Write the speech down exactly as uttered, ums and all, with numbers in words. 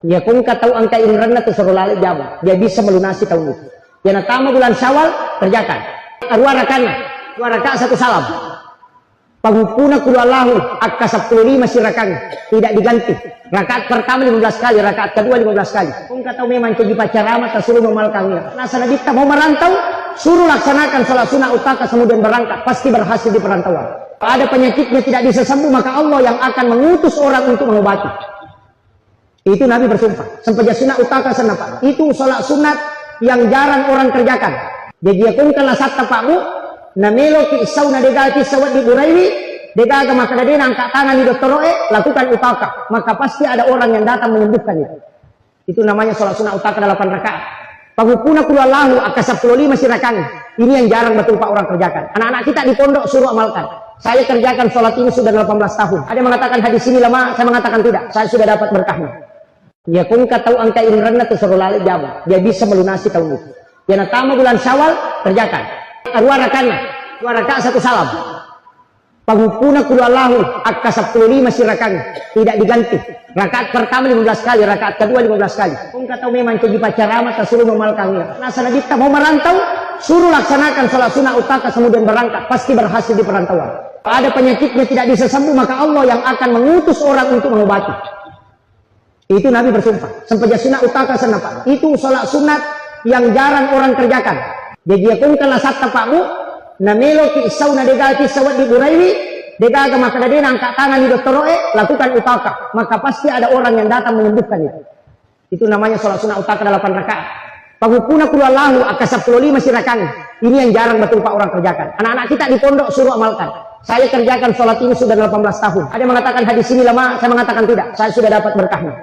Iya, ko engka tau engka inrenna tu suro lale jama, dia bisa melunasi tahun itu. Iya, natama bulan Syawal, kerjakan. Dua rakaatna, dua rakaat satu salam. Panguppuna Qul Huwallahu, akka seppulo lima sirakang, tidak diganti. Rakaat pertama lima belas kali, rakaat kedua lima belas kali. Ko engka tau memang caji paccarama, tasuruh mamalkang iya. Nasaba nabitta mau merantau, suruh laksanakan sholat sunnah utaka kemudian berangkat, pasti berhasil di perantauan. Ada penyakitnya tidak bisa sembuh, maka Allah yang akan mengutus orang untuk mengobati. Itu Nabi bersumpah. Sempajang sunnah utaka senna, Pak. Itu sholat sunat yang jarang orang kerjakan. Jadi, iya ko engka lasatta, Pak, Bu, nameloki sauna degaga tissa wedding buraiwi, degaga makkeda de naangka tanganni dottoro'e, lakukan utaka. Maka pasti ada orang yang datang menyembuhkan itu. Itu namanya sholat sunnah utaka delapan rakaat. Panguppuna Qul Huwallahu akka seppulo lima sirakang. Ini yang jarang betul, Pak, orang kerjakan. Anak-anak kita di pondok suruh amalkan. Saya kerjakan sholat ini sudah delapan belas tahun. Ada yang mengatakan hadis ini lemah, saya mengatakan tidak. Saya sudah dapat berkahnya. Iya, ko engka tau engka inrenna tu suro lale jama, dia bisa melunasi tahun itu. Iya, natama bulan Syawal, kerjakan. Dua rakaatna, dua rakaat satu salam. Panguppuna Qul Huwallahu, akka seppulo lima sirakang, tidak diganti. Rakaat pertama lima belas kali, rakaat kedua lima belas kali. Ko engka tau memang caji paccarama, tasuruh mamalkang iya. Nasaba nabitta mau merantau, suruh laksanakan sholat sunnah utaka kemudian berangkat, pasti berhasil di perantauan. Ada penyakitnya tidak bisa sembuh, maka Allah yang akan mengutus orang untuk mengobati. Itu Nabi bersumpah. Sempajang sunnah utaka senna, Pak. Itu sholat sunat yang jarang orang kerjakan. Jadi, iya ko engka lasatta, Pak, Bu, nameloki sauna degaga tissa wedding buraiwi, degaga makkeda de naangka tanganni dottoro'e, lakukan utaka. Maka pasti ada orang yang datang menyembuhkan itu. Itu namanya sholat sunnah utaka delapan rakaat. Panguppuna Qul Huwallahu akka seppulo lima sirakang. Ini yang jarang betul, Pak, orang kerjakan. Anak-anak kita di pondok suruh amalkan. Saya kerjakan sholat ini sudah delapan belas tahun. Ada yang mengatakan hadis ini lemah, saya mengatakan tidak. Saya sudah dapat berkahnya.